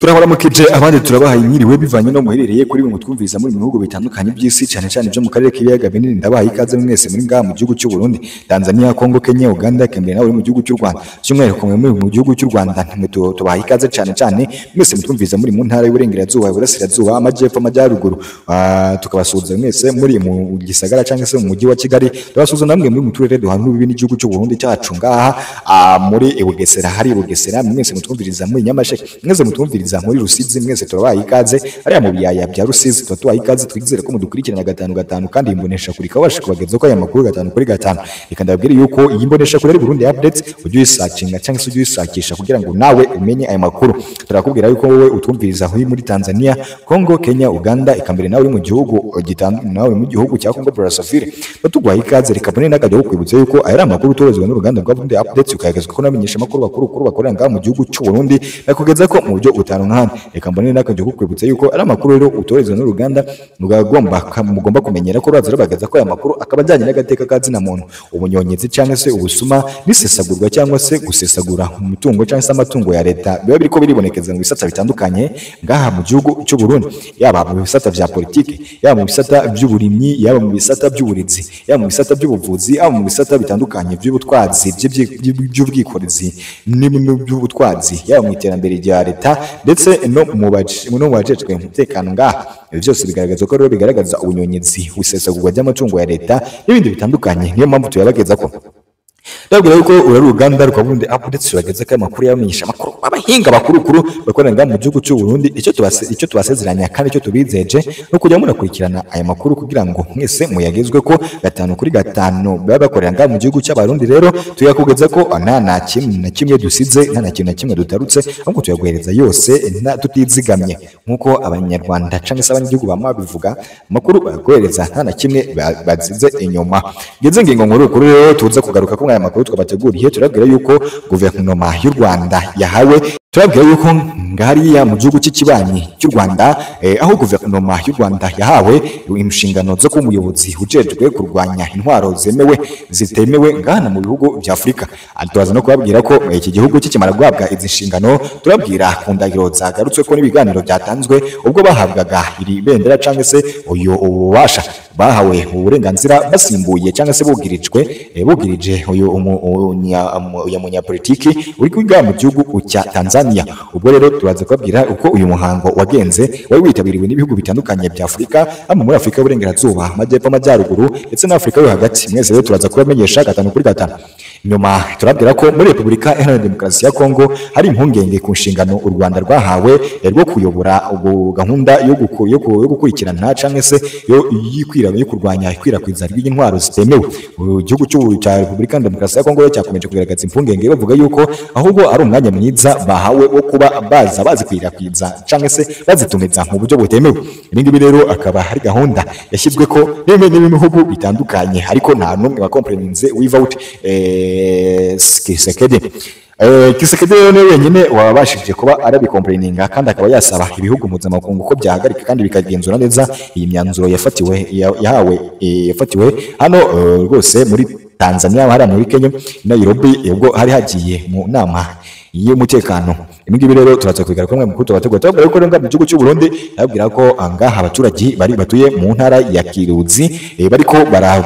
Turabaramukije abandi turabahaye mwiriwe bivanye no muherereye kuri mwe mutwumviriza muri mu bihugu bitandukanye by'isi, cyane cyane byo mu karere k'ibiyaga binini. Ndabahaye ikaze mwese muri ngaha mu gihugu cy'u Burundi, Tanzania, Congo, Kenya, Uganda, Kenya nawe uri mu gihugu cy'u Rwanda. By'umwihariko mwe muri mu gihugu cy'u Rwanda mwe tubahaye ikaze cyane cyane mwese mutwumviriza muri mu ntara y'Uburengerazuba, Iburasirazuba, Amajyepfo, Amajyaruguru. Tukabasuhuza mwese muri mu gisagara cyangwa se mu mujyi wa Kigali. Turabasuhuza namwe muri mu turere duhana urubibi n'igihugu cy'u Burundi cyacu ngaha muri Bugesera, hari Bugesera mwese mutwumviriza muri Nyamasheke, mwese mutwumviriza muri Rusizi, mwese turabaye ikaze ariya mu biyaya bya Rusizi tuba tubaye ikaze. Twizere ko mudukurikirana gatanu gatanu, kandi imbonesha kuri kabasha kubageza ko aya makuru gatanu kuri gatanu. Reka ndababwire yuko iyi mbonesha kuri ari Burundi Updates, ujye uyisakinga cyangwa se ujye uyisakisha kugira ngo nawe umenye aya makuru. Turakubwira yuko wowe utwumviriza aho uri muri Tanzania, Congo, Kenya, Uganda, ikambere nawe uri mu gihugu nawe uri mu gihugu cya Congo Brazzaville, batuguhaye ikaze. Reka mbone n'akajya kukwibutsa yuko aya ari amakuru utorezwa n'uruganda rwa Burundi Updates, ukayagezwa ko n'abamenyesha amakuru bakuru kuru bakorera ngaha mu gihugu cy'u Burundi, bakugeza ko mu buryo utanu nk'ahandi. Reka mbone n'akajya kukwibutsa yuko ari amakuru rero utorezwa n'uruganda rwagomba mugomba kumenyera ko rwaza rubagaza ko aya makuru akaba ajyanye n'agateka ka zina muntu, ubunyonyezi cyangwa se ubusuma n'isesagurwa cyangwa se gusesagura umutungo cyangwa se amatungo ya leta biba biriko biribonekeza mu bisata bitandukanye ngaha mu gihugu cy'u Burundi, yaba mu bisata vya politiki, yaba mu bisata by'uburimyi, yaba mu bisata by'uburezi, yaba mu bisata by'ubuvuzi, yaba mu bisata bitandukanye by'ubutwazi, by'ubwikorezi n'iby'ubutwazi, yaba mu iterambere rya leta ndetse no mu bajejwe umutekano ngaha. Ibi byose bigaragaza ko rero bigaragaza ubunyonyezi, gusesagurwa ry'amatungo ya leta n'ibindi bitandukanye. Niyo mpamvu tuyabageza ko ndabwira yuko uru ari uruganda rwa Burundi Updates rubageza ko amakuru y'abamenyesha amakuru abahinga bakuru kuru bakorera ngaha mu gihugu cy'u Burundi. Icyo tubasezeranya kandi icyo tubizeje no kujya munakurikirana aya makuru kugira ngo mwese muyagezwe ko gatanu kuri gatanu baba bakorera ngaha mu gihugu cy'Abarundi. Rero tuyakugeza ko nta na kimwe na kimwe dusize, nta na kintu na kimwe dutarutse, ahubwo tuyaguhereza yose nta tutizigamye, nk'uko Abanyarwanda cyangwa se abanyagihugu bama babivuga, amakuru bayaguhereza nta na kimwe bazize inyuma. Ngeze ngingo nkuru kuri rero tuza kugaruka ko aya makuru twabateguriye. Turabwira yuko guverinoma y'u Rwanda yahawe, turabwira yuko ngariya mu gihugu cy'ikibanyi cy'u Rwanda, aho guverinoma y'u Rwanda yahawe inshingano zo kuba umuyobozi ujejwe kurwanya intwaro zemewe zitemewe ngana mu bihugu bya Afurika. Turaza no kubabwira ko iki gihugu kikimara guhabwa izi nshingano, turabwira ku ndahiro zagarutswe ko n'ibiganiro byatanzwe ubwo bahabwaga iri bendera cyangwa se uyu ububasha, bahawe uburenganzira basimbuye cyangwa se bugirijwe bugirije uyu munyapolitiki uri kwiga mu gihugu cya Tanzania. Ubwo rero turaza kubabwira uko uyu muhango wagenze, wari witabiriwe n'ibihugu bitandukanye bya Afurika, hano muri Afurika y'Uburengerazuba, Amajyepfo, Amajyaruguru ndetse na Afurika yo hagati. Mwese rero turaza kubamenyesha gatanu kuri gatanu. Nyuma turabwira ko muri Repubulika Iharanira Demokarasi ya Kongo hari impungenge ku nshingano u Rwanda rwahawe rwo kuyobora gahunda yo gukurikirana cyangwa se yo kurwanya ikwirakwiza ry'intwaro zitemewe. Igihugu cya Repubulika Iharanira Demokarasi ya Kongo cyakomeje kugaragaza impungenge bavuga yuko ahubwo ari umwanya mwiza bahawe wo kuba baza bazikwirakwiza cyangwa se bazitumiza mu buryo butemewe. Ibi ngibi rero akaba ari gahunda yashyizwe ko n'ibihugu bitandukanye, ariko nta n'umwe wakompreninze without Kisekedi. Kisekedi rero niwe wenyine wabashije kuba arabikomplaininga, kandi akaba yasaba ibihugu mpuzamakungu ko byahagarika kandi bikagenzura neza iyi myanzuro yafatiwe yahawe yafatiwe hano rwose muri Tanzania, hariya muri Kenya, Nairobi, ubwo hari hagiye mu nama y'umutekano. Ibi ngibi rero turaza kubigaruka mwe mukuru tubategura. Turabwira ko rero mu gihugu cy'u Burundi, ababwira ko angaha abaturage bari batuye mu ntara ya Kiruzi bariko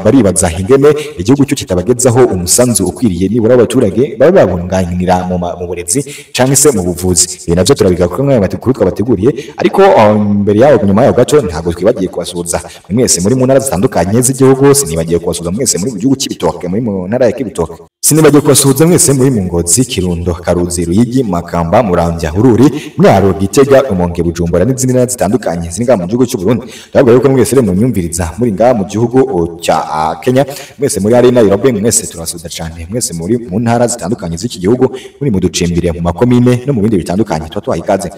baribaza ingene igihugu cyo kitabagezaho umusanzu ukwiriye nibura abaturage baba babunganira mu burezi cyangwa se mu buvuzi. Ibi navyo turabigaruka mwe mukuru twabateguriye, ariko mbere yaho nyuma yaho gato ntago twibagiye kubasuhuza mwese muri mu ntara zitandukanye z'igihugu. Sinibagiye kubasuhuza mwese muri mu gihugu cy'Ibitoke, muri mu ntara ya Kibitoke. Sinibagiye kubasuhuza mwese muri mu Ngozi, Kirundo, Karuzi, Ruyigi, Makamba, Muramvya, Bururi, Mwaro, Gitega, Rumonge, Bujumbura n'izindi ntara zitandukanye ziri ngaha mu gihugu cy'u Burundi. Ndababwira yuko mwese rero munyumviriza muri ngaha mu gihugu cya Kenya, mwese muri ari Nairobi, mwese turabasuhuza cyane, mwese muri mu ntara zitandukanye z'iki gihugu, muri mu ducimbire, mu makomine no mu bindi bitandukanye tuba tubaha ikaze.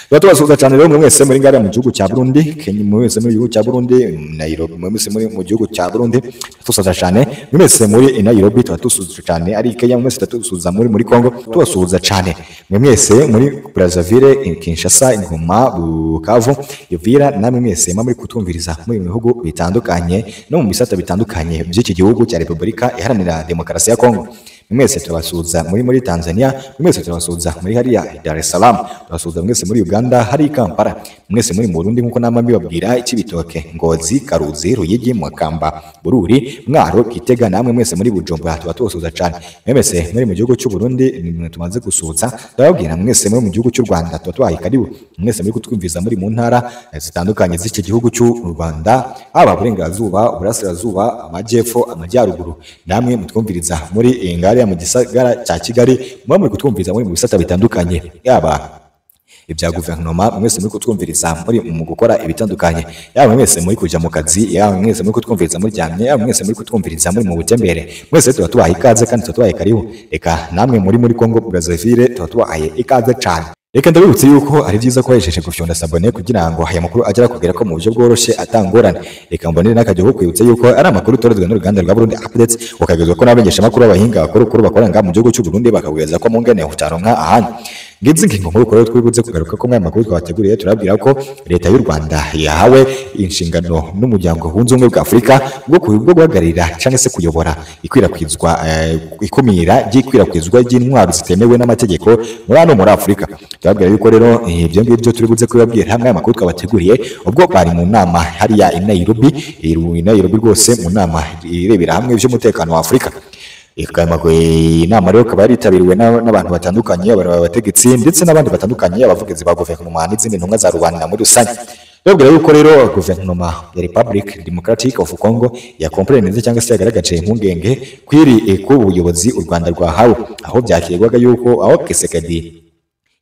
Tuba tubasuhuza cyane rero mwese muri ngaha mu gihugu cya Burundi, Kenya, mwese muri gihugu cya Burundi, Nairobi, mwese muri mu gihugu cya Burundi tusuhuza cyane, mwese muri Nairobi tuba tusuhuza cyane, ari Kenya mwese tusuhuza, muri Congo tubasuhuza cyane, mwese muri Brazzaville, Kinshasa, Goma, Bukavu, Uvira, namwe mwese muri kutumviriza muri bihugu bitandukanye no mu bisata bitandukanye by'iki gihugu cya Repubulika Iharanira Demokarasi ya Kongo. Mwese turabasuhuza muri Tanzania, mwese turabasuhuza muri hariya Dar es Salaam, turabasuhuza mwese muri Uganda hari Kampala, mwese muri Burundi nkuko nama mbibabwira Cibitoke, Ngozi, Karuzi, Ruyigi, Makamba, Bururi, Mwaro, Gitega, namwe mwese muri Bujumbura tuba tubasuhuza cyane. Mwese muri mu gihugu cy'u Burundi nimwe tumaze gusuhuza, turababwira mwese muri mu gihugu cy'u Rwanda tuba tubahaye karibu. Mwese muri kutwumviza muri mu ntara zitandukanye z'iki gihugu cy'u Rwanda, haba burengerazuba, uburasirazuba, amajyepfo, amajyaruguru, namwe mutwumviriza muri ngariya mu gisagara cya Kigali, muba muri kutwumviriza muri mu bisata bitandukanye, yaba ibya guverinoma, mwese muri kutwumviriza muri mu gukora ibitandukanye, yaba mwese muri kuja mu kazi, yaba mwese muri kutwumviriza muryamye, yaba mwese muri kutwumviriza muri mu butembere, mwese tuba tubahaye ikaze kandi tuba tubahaye karibu. Reka namwe muri Congo Brazzaville tuba tubahaye ikaze cyane. Reka ndabibutse yuko ari byiza ko wahejeje gufyonda sabone kugira ngo aya makuru agera kugera ko mu buryo bworoshye atangorane. Reka mbonere n'akajya ko kwibutsa yuko ari amakuru torezwa n'uruganda rwa Burundi Updates, ukagezwa ko n'abengesha makuru abahinga bakuru kuru bakora nga mu gihugu cy'u Burundi bakageza ko mu ngene utaronka ahandi. Ngizi ngingo nkuru kuri twibutse kugaruka ko mwaya makuru twabateguriye, turabwira ko leta y'u Rwanda yahawe inshingano n'umuryango wunze ubumwe bwa Afurika bwo guhagararira cyangwa se kuyobora ikwirakwizwa ikumira ry'ikwirakwizwa ry'intwaro zitemewe n'amategeko muri hano muri Afurika. Turabwira yuko rero ibyo ngibyo turi buze kubabwira hamwe amakuru twabateguriye ubwo bari mu nama hariya i Nairobi, i Nairobi rwose mu nama irebera hamwe iby'umutekano wa Afurika. Inama rero ikaba yaritabiriwe n'abantu batandukanye, abategetsi ndetse n'abandi batandukanye, abavugizi ba guverinoma n'izindi ntumwa za rubanda muri rusange. Babwira yuko rero guverinoma ya Republic Democratic of Congo yakomplainze cyangwa se yagaragaje impungenge kwiri ku buyobozi u Rwanda rwahawe, aho byakirwaga yuko aho Tshisekedi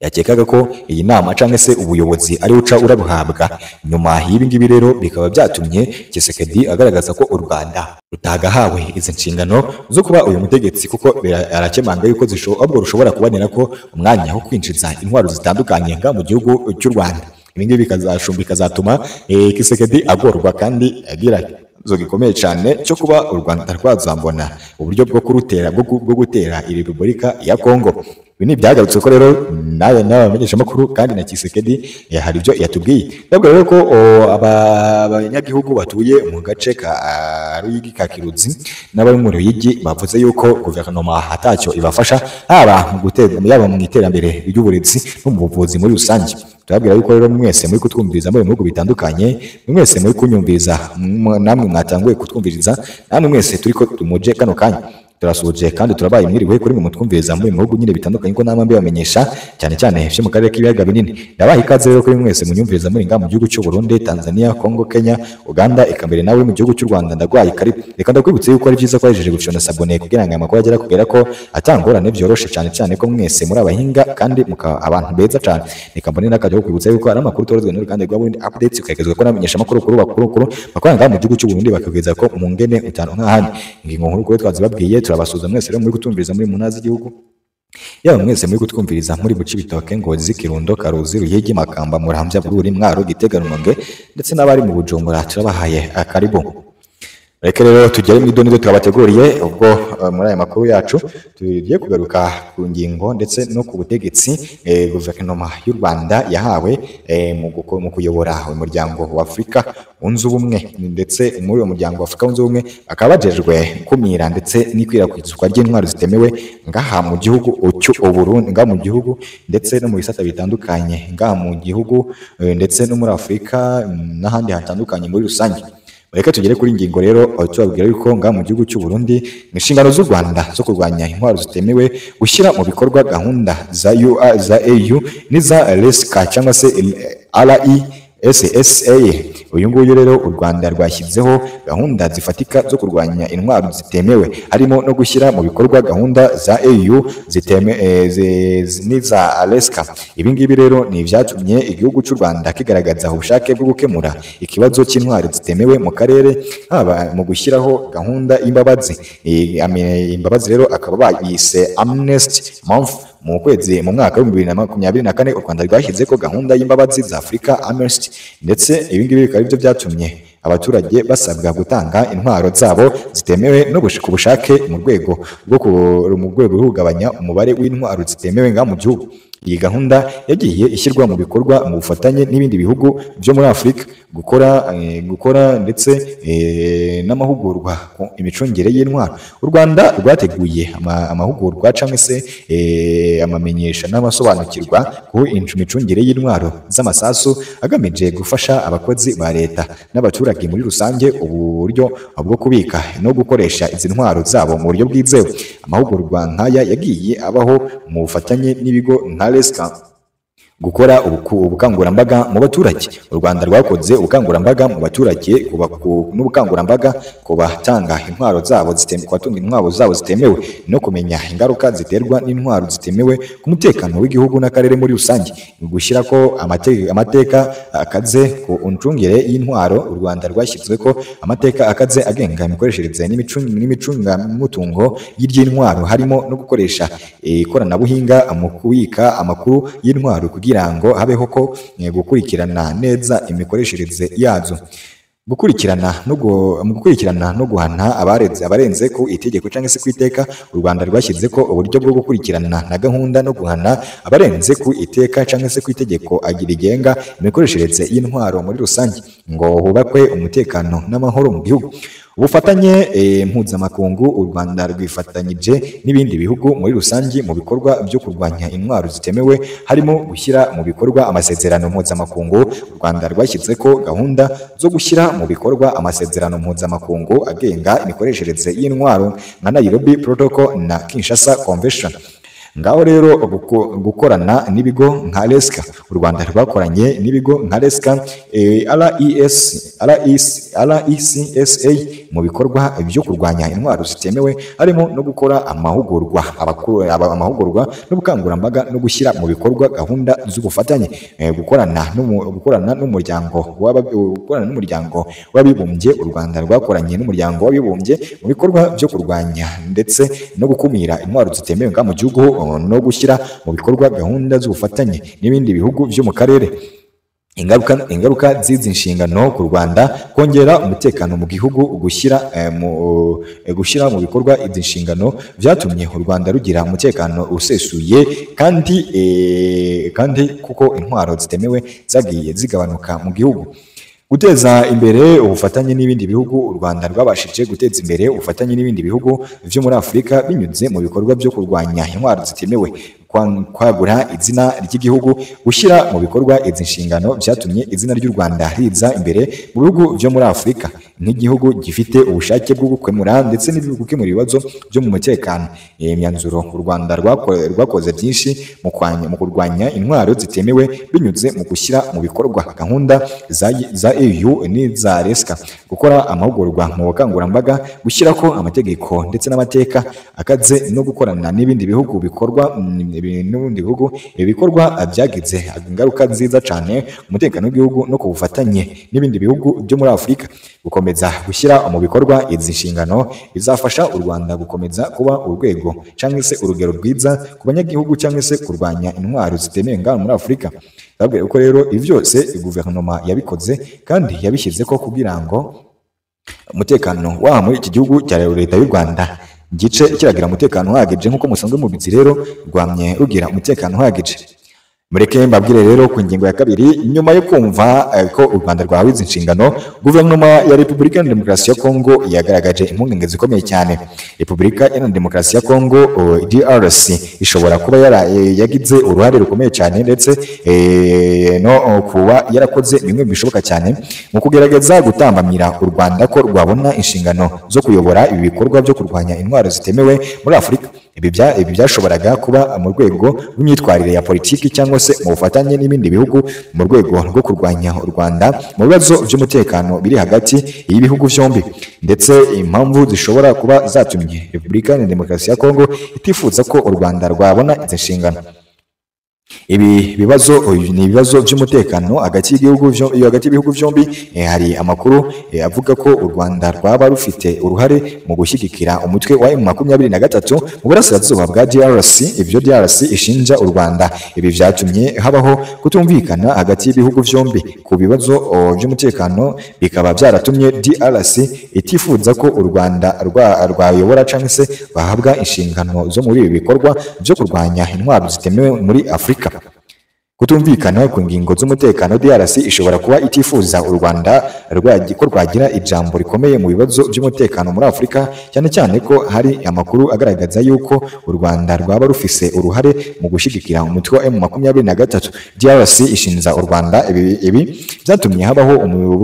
yakekaga ko iyi nama cyangwa se ubuyobozi ari uca urabuhabwa. Nyuma y'ibi ngibi rero bikaba byatumye Tshisekedi agaragaza ko u Rwanda rutagahawe izi nshingano zo kuba uyu mutegetsi, kuko arakemanga yuko ahubwo rushobora kubonera ko umwanya wo kwinjiza intwaro zitandukanye nga mu gihugu cy'u Rwanda. Ibi ngibi bikazatuma Tshisekedi agorwa kandi agira ikibazo gikomeye cyane cyo kuba u Rwanda rwazambona uburyo bwo kurutera bwo gutera iyi Repubulika ya Congo. Ibi ni ibyagarutse ko rero nawe n'abamenyeshamakuru kandi na Tshisekedi hari ibyo yatubwiye. Ndabwira rero ko abanyagihugu batuye mu gace ka Ruyigi ka Kiruzi n'abari mu Ruyigi bavuze yuko guverinoma atacyo ibafasha, haba mu guteza yaba mu iterambere ry'uburezi no mu buvuzi muri rusange. Turabwira yuko rero mwese muri kutwumviriza muri bihugu bitandukanye, mwese muri kunyumviriza, namwe mwatanguye kutwumviriza, namwe mwese turiko tumuje kano kanya turasuje kandi turabaye mwiriwe kuri mwe mutwumviriza muri bihugu nyine bitandukanye, ko nama mbibamenyesha cyane cyane byo mu karere k'ibiyaga binini. Ndabaha ikaze rero kuri mwese munyumviriza muri nga mu gihugu cy'u Burundi, Tanzania, Congo, Kenya, Uganda, eka mbere nawe mu gihugu cy'u Rwanda ndagwaye karibu. Reka ndakwibutse yuko ari byiza ko wahejeje gufyonda sabone kugira ngo aya makuru agera kugera ko atangorane byoroshe, cyane cyane ko mwese muri abahinga kandi muka abantu beza cyane. Reka mbone n'akajya ko kwibutsa yuko ari amakuru torezwa n'uruganda rwa Burundi Updates, ukagezwa ko n'amenyesha amakuru kuri bakuru kuru bakora ngaha mu gihugu cy'u Burundi bakageza ko mu ngene utanu nk'ahandi. Ingingo nkuru kuri twazibabwiye, turabasuhuza mwese rero muri kutumviriza muri mu ntara z'igihugu, yaba mwese muri kutwumviriza muri mu Cibitoke, Ngozi, Kirundo, Karuzi, Ruyigi, Makamba, Muramvya, Bururi, Mwaro, Gitega, Rumonge ndetse n'abari mu Bujumbura turabahaye akaribu. Reka rero tugere mu idonido twabateguriye ubwo muri aya makuru yacu tugiye kugaruka ku ngingo ndetse no ku butegetsi guverinoma y'u Rwanda yahawe mu kuyobora umuryango wa Afurika wunze ubumwe, ndetse muri uwo muryango wa Afurika wunze ubumwe bakaba bajejwe gukumira ndetse n'ikwirakwizwa ry'intwaro zitemewe ngaha mu gihugu cy'u Burundi, ngaha mu gihugu ndetse no mu bisata bitandukanye ngaha mu gihugu ndetse no muri Afurika n'ahandi hatandukanye muri rusange. Reka tugere kuri ingingo rero aho tubabwira yuko ngaha mu gihugu cy'u Burundi inshingano z'u Rwanda zo kurwanya intwaro zitemewe, gushyira mu bikorwa gahunda za UA, za AU n'iza RESCA cyangwa se RESSA. Uyu nguyu rero u Rwanda rwashyizeho gahunda zifatika zo kurwanya intwaro zitemewe, harimo no gushyira mu bikorwa gahunda za AU n'iza RESCA. Ibi ngibi rero ni ibyatumye igihugu cy'u Rwanda kigaragaza ubushake bwo gukemura ikibazo cy'intwaro zitemewe mu karere, haba mu gushyiraho gahunda y'imbabazi. Imbabazi rero akaba bayise Amnesty Month. Mu kwezi mu mwaka wa 2024 u Rwanda rwashyize ko gahunda y'imbabazi za Afurika Amnesty, ndetse ibi ngibi bikaba aribyo byatumye abaturage basabwa gutanga intwaro zabo zitemewe no ku bushake mu rwego rwo kugabanya umubare w'intwaro zitemewe ngaha mu gihugu. Iyi gahunda yagiye ishyirwa mu bikorwa mu bufatanye n'ibindi bihugu byo muri Afurika, gukora ndetse n'amahugurwa ku imicungire y'intwaro. U Rwanda rwateguye amahugurwa cyangwa se amamenyesha n'amasobanukirwa ku imicungire y'intwaro z'amasasu, agamije gufasha abakozi ba leta n'abaturage muri rusange uburyo bwo kubika no gukoresha izi ntwaro zabo mu buryo bwizewe. Amahugurwa nk'aya yagiye abaho mu bufatanye n'ibigo nka RESCA. Gukora ubukangurambaga mu baturage. U Rwanda rwakoze ubukangurambaga mu baturage n'ubukangurambaga ku batanga intwaro zabo zitemewe, ku batunga intwaro zabo zitemewe, no kumenya ingaruka ziterwa n'intwaro zitemewe ku mutekano w'igihugu n'akarere muri rusange. Gushyira ko amateka akaze ku ncungire y'intwaro. U Rwanda rwashyizwe ko amateka akaze agenga imikoreshereze n'imicungamutungo y'intwaro, harimo no gukoresha ikoranabuhinga mu kubika amakuru y'intwaro kugira ngo habeho ko gukurikirana neza imikoreshereze yazo. Mu gukurikirana no guhana abarenze ku itegeko cyangwa se ku iteka. U Rwanda rwashyize ko uburyo bwo gukurikirana na gahunda no guhana abarenze ku iteka cyangwa se ku itegeko rigenga imikoreshereze y'intwaro muri rusange, ngo hubakwe umutekano n'amahoro mu gihugu. Ubufatanye mpuzamakungu. U Rwanda rwifatanyije n'ibindi bihugu muri rusange mu bikorwa byo kurwanya intwaro zitemewe, harimo gushyira mu bikorwa amasezerano mpuzamakungu. U Rwanda rwashyize ko gahunda zo gushyira mu bikorwa amasezerano mpuzamakungu agenga imikoreshereze y'intwaro nka Nairobi Protocol na Kinshasa Convention. Ngaho rero gukorana n'ibigo nka RESCA. U Rwanda rwakoranye n'ibigo nka RESCA, RES, RES, RECSA mu bikorwa byo kurwanya intwaro zitemewe, harimo no gukora amahugurwa n'ubukangurambaga no gushyira mu bikorwa gahunda z'ubufatanye. Gukorana n'umuryango w'abibumbye. U Rwanda rwakoranye n'umuryango w'abibumbye mu bikorwa byo kurwanya ndetse no gukumira intwaro zitemewe ngaha mu gihugu, no gushyira mu bikorwa gahunda z'ubufatanye n'ibindi bihugu byo mu karere. Ingaruka z'izi nshingano ku Rwanda: kongera umutekano mu gihugu. Gushyira mu bikorwa izi nshingano byatumye u Rwanda rugira umutekano usesuye, kandi kuko intwaro zitemewe zagiye zigabanuka mu gihugu. Guteza imbere ubufatanye n'ibindi bihugu. U Rwanda rwabashije guteza imbere ubufatanye n'ibindi bihugu byo muri Afurika binyuze mu bikorwa byo kurwanya intwaro zitemewe. Kwagura izina ry'igihugu. Gushyira mu bikorwa izi nshingano byatumye izina ry'u Rwanda riza imbere mu bihugu byo muri Afurika nk'igihugu gifite ubushake bwo gukemura ndetse no gukemura ibibazo byo mu mutekano. Iyi myanzuro: u Rwanda rwakoze byinshi mu kurwanya intwaro zitemewe binyuze mu gushyira mu bikorwa gahunda za EU n'iza RESCA, gukora amahugurwa mu bukangurambaga, gushyiraho amategeko ndetse n'amateka akaze, no gukorana n'ibindi bihugu bikorwa n'ibindi bihugu. Ibi bikorwa byagize ingaruka nziza cyane ku mutekano w'igihugu no ku bufatanye n'ibindi bihugu byo muri Afurika. Gukomeza gushyira mu bikorwa izi nshingano bizafasha u Rwanda gukomeza kuba urwego cyangwa se urugero rwiza ku banyagihugu cyangwa se kurwanya intwaro zitemewe ngaha muri Afurika. Ndababwira ko rero ibi byose guverinoma yabikoze kandi yabishyize ko kugira ngo umutekano waha muri iki gihugu cya leta y'u Rwanda gice kiragira umutekano uhagije. Nk'uko musanzwe mubizi rero, rwamye rugira umutekano uhagije. Mureke mbabwire rero ku ngingo ya kabiri. Nyuma yo kumva ko u Rwanda rwahawe izi nshingano, guverinoma ya Repubulika Iharanira Demokarasi ya Kongo yagaragaje impungenge zikomeye cyane. Repubulika Iharanira Demokarasi ya Kongo, DRC, ishobora kuba yagize uruhare rukomeye cyane ndetse no kuba yarakoze bimwe bishoboka cyane mu kugerageza gutambamira u Rwanda ko rwabona inshingano zo kuyobora ibi bikorwa byo kurwanya intwaro zitemewe muri Afurika. Ibi byashoboraga kuba mu rwego rw'imyitwarire ya politiki cyangwa se mu bufatanye n'ibindi bihugu mu rwego rwo kurwanya u Rwanda mu bibazo by'umutekano biri hagati y'ibihugu byombi, ndetse impamvu zishobora kuba zatumye Repubulika Iharanira Demokarasi ya Kongo itifuza ko u Rwanda rwabona izi nshingano. Ibi bibazo ni ibibazo by'umutekano hagati y'ibihugu byombi. Hari amakuru avuga ko u Rwanda rwaba rufite uruhare mu gushyigikira umutwe wa M23 mu burasirazuba bwa DRC, ibyo DRC ishinja u Rwanda. Ibi byatumye habaho kutumvikana hagati y'ibihugu byombi ku bibazo by'umutekano, bikaba byaratumye DRC itifuza ko u Rwanda rwayobora cyangwa se bahabwa inshingano zo muri ibi bikorwa byo kurwanya intwaro zitemewe muri Afurika. Afurika. Kutumvikana ku ngingo z'umutekano, DRC ishobora kuba itifuza u Rwanda ko rwagira ijambo rikomeye mu bibazo by'umutekano muri Afurika, cyane cyane ko hari amakuru agaragaza yuko u Rwanda rwaba rufise uruhare mu gushyigikira umutwe wa M23. DRC ishinja u Rwanda ibi byatumye habaho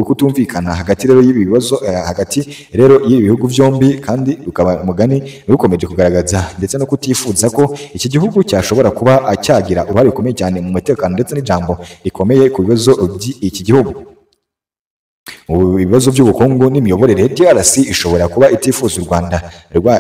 kutumvikana hagati rero y'ibi bibazo, hagati rero y'ibi bihugu byombi, kandi rukaba umugani rukomeje kugaragaza ndetse no kutifuza ko iki gihugu cyashobora kuba cyagira uruhare rukomeye cyane mu mutekano ndetse n'ijambo rikomeye ku bibazo by'iki gihugu. Mu bibazo by'ubukungu n'imiyoborere, DRC ishobora kuba itifuza u Rwanda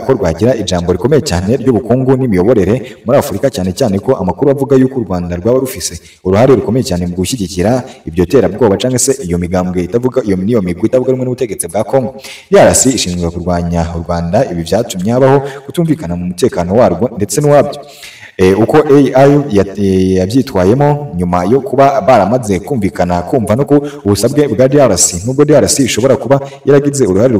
ko rwagira ijambo rikomeye cyane ry'ubukungu n'imiyoborere muri Afurika, cyane cyane ko amakuru avuga yuko u Rwanda rwaba rufise uruhare rukomeye cyane mu gushyigikira ibyo terabwoba cyangwa se iyo migambwe itavuga iyo niyo migwi itavuga rumwe n'ubutegetsi bwa Kongo. DRC ishinzwe kurwanya u Rwanda, ibi byatumye habaho kutumvikana mu mutekano warwo ndetse n'uwabyo. Uko AI yabyitwayemo nyuma yo kuba baramaze kumvikana kumva no ku ubusabwe bwa DRC, nubwo DRC ishobora kuba yaragize uruhare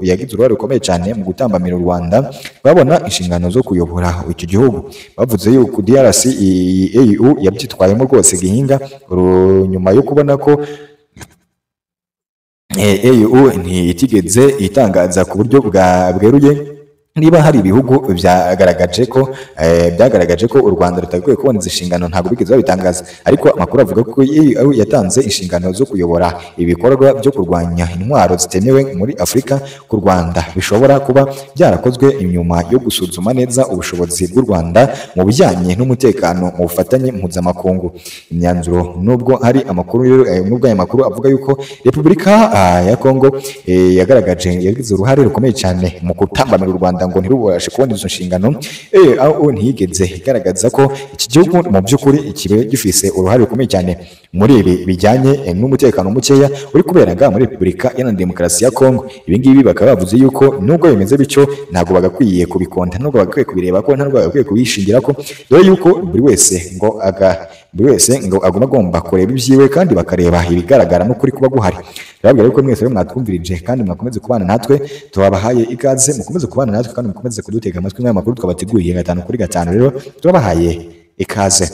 yagize uruhare rukomeye cyane mu gutambamira u Rwanda babona inshingano zo kuyobora iki gihugu. Bavuze yuko DRC AU yabyitwayemo rwose gihinga nyuma yo kubona ko AU ntitigeze itangaza ku buryo bweruye niba hari ibihugu byagaragaje ko u Rwanda rutakwiye kubona izi nshingano, ntabwo bigeze babitangaza, ariko amakuru avuga ko EU yatanze inshingano zo kuyobora ibikorwa byo kurwanya intwaro zitemewe muri Afurika ku Rwanda bishobora kuba byarakozwe inyuma yo gusuzuma neza ubushobozi bw'u Rwanda mu bijyanye n'umutekano mu bufatanye mpuzamakungu. Imyanzuro, nubwo hari amakuru, nubwo aya makuru avuga yuko Repubulika ya Kongo yagaragaje yagize uruhare rukomeye cyane mu gutambamira u Rwanda ngo ntirubashe kubona izo nshingano, AU ntiyigeze igaragaza ko iki gihugu mu by'ukuri kibe gifise uruhare rukomeye cyane muri ibi bijyanye n'umutekano mukeya uri kubera muri Repubulika Iharanira Demokarasi ya Kongo. Ibi ngibi bakaba bavuze yuko nubwo bimeze bityo ntabwo bagakwiye kubikonta, nubwo bagakwiye kubireba ko ntabwo bagakwiye kubishingira ko, dore yuko buri wese ngo aguma agomba kureba ibyiwe kandi bakareba ibigaragara n'ukuri kuba guhari. Turababwira yuko mwese mwatwumvirije kandi mwakomeze kubana natwe, tubabahaye ikaze, mukomeze kubana natwe kandi mukomeze kudutega amatwi nk'aya makuru twabateguriye 5 kuri 5. Rero turabahaye ikaze.